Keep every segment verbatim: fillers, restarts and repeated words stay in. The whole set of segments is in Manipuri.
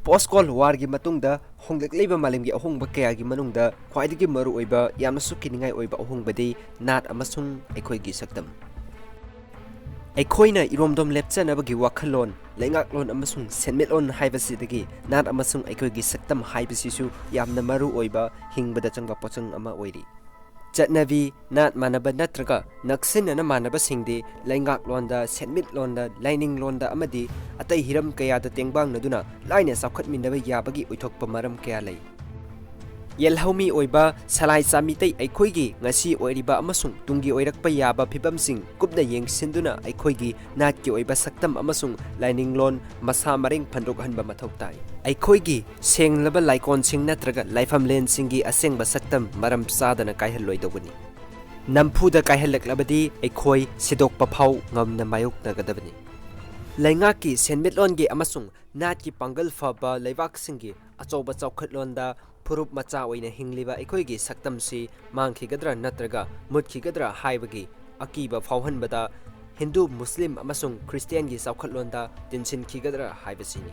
Post Cold Warꯒꯤ ꯃꯇꯨꯡꯗ ꯍꯣꯡꯂꯛꯂꯤꯕ ꯃꯥꯂꯦꯝꯒꯤ ꯑꯍꯣꯡꯕ ꯀꯌꯥꯒꯤ ꯃꯅꯨꯡꯗ ꯈ꯭ꯋꯥꯏꯗꯒꯤ ꯃꯔꯨꯑꯣꯏꯕ, ꯌꯥꯝꯅꯁꯨ ꯀꯤꯅꯤꯡꯉꯥꯏ ꯑꯣꯏꯕ ꯑꯍꯣꯡꯕꯗꯤ ꯅꯥꯠ ꯑꯃꯁꯨꯡ ꯑꯩꯈꯣꯏꯒꯤ ꯁꯛꯇꯝ꯫ ꯑꯩꯈꯣꯏꯅ ꯏꯔꯣꯝꯗꯣꯝ ꯂꯦꯞꯆꯅꯕꯒꯤ ꯋꯥꯈꯜꯂꯣꯟ, ꯂꯩꯉꯥꯛꯂꯣꯟ ꯑꯃꯁꯨꯡ ꯁꯦꯟꯃꯤꯠꯂꯣꯟ ꯍꯥꯏꯕꯁꯤꯗꯒꯤ ꯅꯥꯠ ꯑꯃꯁꯨꯡ ꯑꯩꯈꯣꯏꯒꯤ ꯁꯛꯇꯝ ꯍꯥꯏꯕꯁꯤꯁꯨ ꯌꯥꯝꯅ ꯃꯔꯨ ꯑꯣꯏꯕ ꯍꯤꯡꯕꯗ ꯆꯪꯕ ꯄꯣꯠꯆꯪ ꯑꯃ ꯑꯣꯏꯔꯤ꯫ ꯆꯠꯅꯕꯤ, ꯅꯥꯠ ꯃꯥꯟꯅꯕ ꯅꯠꯇ꯭ꯔꯒ ꯅꯛꯁꯤꯟꯅꯅ ꯃꯥꯟꯅꯕꯁꯤꯡꯗꯤ ꯂꯩꯉꯥꯛꯂꯣꯟꯗ, ꯁꯦꯟꯃꯤꯠꯂꯣꯟꯗ, ꯂꯥꯏꯅꯤꯡꯂꯣꯟꯗ ꯑꯃꯗꯤ ꯑꯇꯩ ꯍꯤꯔꯝ ꯀꯌꯥꯗ ꯇꯦꯡꯕꯥꯡꯅꯗꯨꯅ ꯂꯥꯏꯅ ꯆꯥꯎꯈꯠꯃꯤꯟꯅꯕ ꯌꯥꯕꯒꯤ ꯑꯣꯏꯊꯣꯛꯄ ꯃꯔꯝ ꯀꯌꯥ ꯂꯩ꯫ ꯌꯦꯜꯍꯧꯃꯤ ꯑꯣꯏꯕ ꯁꯂꯥꯏꯆꯥ ꯃꯤꯇꯩ ꯑꯩꯈꯣꯏꯒꯤ ꯉꯁꯤ ꯑꯣꯏꯔꯤꯕ ꯑꯃꯁꯨꯡ ꯇꯨꯡꯒꯤ ꯑꯣꯏꯔꯛꯄ ꯌꯥꯕ ꯐꯤꯕꯝꯁꯤꯡ ꯀꯨꯞꯅ ꯌꯦꯡꯁꯤꯟꯗꯨꯅ ꯑꯩꯈꯣꯏꯒꯤ ꯅꯥꯠꯀꯤ ꯑꯣꯏꯕ ꯁꯛꯇꯝ ꯑꯃꯁꯨꯡ ꯂꯥꯏꯅꯤꯡꯂꯣꯟ ꯃꯁꯥ ꯃꯔꯦꯡ ꯐꯟꯗꯣꯛꯍꯟꯕ ꯃꯊꯧ ꯇꯥꯏ꯫ ꯑꯩꯈꯣꯏꯒꯤ ꯁꯦꯡꯂꯕ ꯂꯥꯏꯀꯣꯟꯁꯤꯡ ꯅꯠꯇ꯭ꯔꯒ ꯂꯥꯏꯐꯝꯂꯦꯟꯁꯤꯡꯒꯤ ꯑꯁꯦꯡꯕ ꯁꯛꯇꯝ ꯃꯔꯝ ꯆꯥꯗꯅ ꯀꯥꯏꯍꯜꯂꯣꯏꯗꯧꯕꯅꯤ꯫ ꯅꯝꯐꯨꯗ ꯀꯥꯏꯍꯜꯂꯛꯂꯕꯗꯤ ꯑꯩꯈꯣꯏ ꯁꯤꯗꯣꯛꯄ ꯐꯥꯎ ꯉꯝꯅ ꯃꯥꯌꯣꯛꯅꯒꯗꯕꯅꯤ꯫ ꯂꯩꯉꯥꯛꯀꯤ ꯁꯦꯟꯃꯤꯠꯂꯣꯟꯒꯤ ꯑꯃꯁꯨꯡ ꯅꯥꯠꯀꯤ ꯄꯥꯡꯒꯜ ꯐꯕ ꯂꯩꯕꯥꯛꯁꯤꯡꯒꯤ ꯑꯆꯧꯕ ꯆꯥꯎꯈꯠꯂꯣꯟꯗ ꯐꯨꯔꯨꯞ ꯃꯆꯥ ꯑꯣꯏꯅ ꯍꯤꯡꯂꯤꯕ ꯑꯩꯈꯣꯏꯒꯤ ꯁꯛꯇꯝꯁꯤ ꯃꯥꯡꯈꯤꯒꯗ꯭ꯔꯥ ꯅꯠꯇ꯭ꯔꯒ ꯃꯨꯠꯈꯤꯒꯗ꯭ꯔꯥ ꯍꯥꯏꯕꯒꯤ ꯑꯀꯤꯕ ꯐꯥꯎꯍꯟꯕꯗ ꯍꯤꯟꯗꯨ, ꯃꯨꯁꯂꯤꯝ ꯑꯃꯁꯨꯡ ꯈ꯭ꯔꯤꯁꯇꯤꯌꯥꯟꯒꯤ ꯆꯥꯎꯈꯠꯂꯣꯟꯗ ꯇꯤꯟꯁꯤꯟꯈꯤꯒꯗ꯭ꯔꯥ ꯍꯥꯏꯕꯁꯤꯅꯤ꯫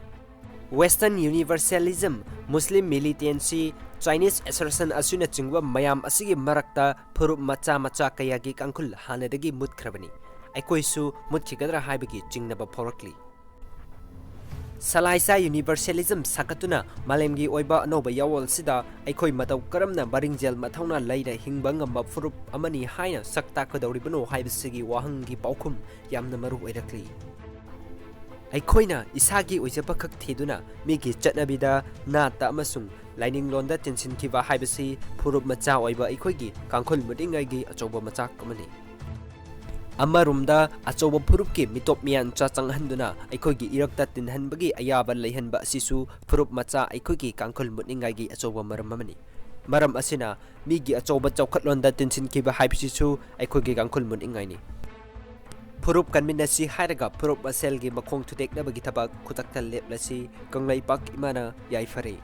Western universalism, Muslim militancy, Chinese assertion ꯑꯁꯤꯅꯆꯤꯡꯕ ꯃꯌꯥꯝ ꯑꯁꯤꯒꯤ ꯃꯔꯛꯇ ꯐꯨꯔꯨꯞ ꯃꯆꯥ ꯃꯆꯥ ꯀꯌꯥꯒꯤ ꯀꯥꯡꯈꯨꯜ ꯍꯥꯟꯅꯗꯒꯤ ꯃꯨꯠꯈ꯭ꯔꯕꯅꯤ꯫ ꯑꯩꯈꯣꯏꯁꯨ ꯃꯨꯠꯈꯤꯒꯗ꯭ꯔꯥ ꯍꯥꯏꯕꯒꯤ ꯆꯤꯡꯅꯕ ꯐꯥꯎꯔꯛꯂꯤ꯫ ꯁꯂꯥꯏꯆꯥ universalism ꯁꯥꯒꯠꯇꯨꯅ ꯃꯥꯂꯦꯝꯒꯤ ꯑꯣꯏꯕ ꯑꯅꯧꯕ ꯌꯥꯑꯣꯜꯁꯤꯗ ꯑꯩꯈꯣꯏ ꯃꯇꯧ ꯀꯔꯝꯅ ꯃꯔꯤꯡꯖꯦꯜ ꯃꯊꯧꯅꯥ ꯂꯩꯅ ꯍꯤꯡꯕ ꯉꯝꯕ ꯐꯨꯔꯨꯞ ꯑꯃꯅꯤ ꯍꯥꯏꯅ ꯁꯛ ꯇꯥꯛꯀꯗꯧꯔꯤꯕꯅꯣ ꯍꯥꯏꯕꯁꯤꯒꯤ ꯋꯥꯍꯪꯒꯤ ꯄꯥꯎꯈꯨꯝ ꯌꯥꯝꯅ ꯃꯔꯨ ꯑꯣꯏꯔꯛꯂꯤ꯫ ꯑꯩꯈꯣꯏꯅ ꯏꯁꯥꯒꯤ ꯑꯣꯏꯖꯕ ꯈꯛ ꯊꯤꯗꯨꯅ ꯃꯤꯒꯤ ꯆꯠꯅꯕꯤꯗ, ꯅꯥꯠꯇ ꯑꯃꯁꯨꯡ ꯂꯥꯏꯅꯤꯡꯂꯣꯟꯗ ꯇꯤꯟꯁꯤꯟꯈꯤꯕ ꯍꯥꯏꯕꯁꯤ ꯐꯨꯔꯨꯞ ꯃꯆꯥ ꯑꯣꯏꯕ ꯑꯩꯈꯣꯏꯒꯤ ꯀꯥꯡꯈꯨꯜ ꯃꯨꯠꯅꯤꯡꯉꯥꯏꯒꯤ ꯑꯆꯧꯕ ꯃꯆꯥꯛ ꯑꯃꯅꯤ꯫ ꯑꯃꯔꯣꯝꯗ, ꯑꯆꯧꯕ ꯐꯨꯔꯨꯞꯀꯤ ꯃꯤꯇꯣꯞ ꯃꯤꯌꯥꯟꯆꯥ ꯆꯪꯍꯟꯗꯨꯅ ꯑꯩꯈꯣꯏꯒꯤ ꯏꯔꯛꯇ ꯇꯤꯟꯍꯟꯕꯒꯤ ꯑ« ꯑꯌꯥꯕ ꯂꯩꯍꯟꯕ ꯑꯁꯤꯁꯨ ꯐꯨꯔꯨꯞ ꯃꯆꯥ ꯑꯩꯈꯣꯏꯒꯤ ꯀꯥꯡꯈꯨꯜ ꯃꯨꯠꯅꯤꯡꯉꯥꯏꯒꯤ ꯑꯆꯧꯕ ꯃꯔꯝ ꯑꯃꯅꯤ꯫ ꯃꯔꯝ ꯑꯁꯤꯅ, ꯃꯤꯒꯤ ꯑꯆꯧꯕ ꯆꯥꯎꯈꯠꯂꯣꯟꯗ ꯇꯤꯟꯁꯤꯟꯈꯤꯕ ꯍꯥꯏꯕꯁꯤꯁꯨ ꯑꯩꯈꯣꯏꯒꯤ ꯀꯥꯡꯈꯨꯜ ꯃꯨꯠꯅꯤꯡꯉꯥꯏꯅꯤ꯫ ꯐꯨꯔꯨꯞ ꯀꯟꯃꯤꯟꯅꯁꯤ ꯍꯥꯏꯔꯒ ꯐꯨꯔꯨꯞ ꯃꯁꯦꯜꯒꯤ ꯃꯈꯣꯡ ꯊꯨꯗꯦꯛꯅꯕꯒꯤ ꯊꯕꯛ ꯈꯨꯗꯛꯇ ꯂꯦꯞꯂꯁꯤ꯫ ꯀꯪꯂꯩꯄꯥꯛ ꯏꯃꯥꯅ ꯌꯥꯏꯐꯔꯦ꯫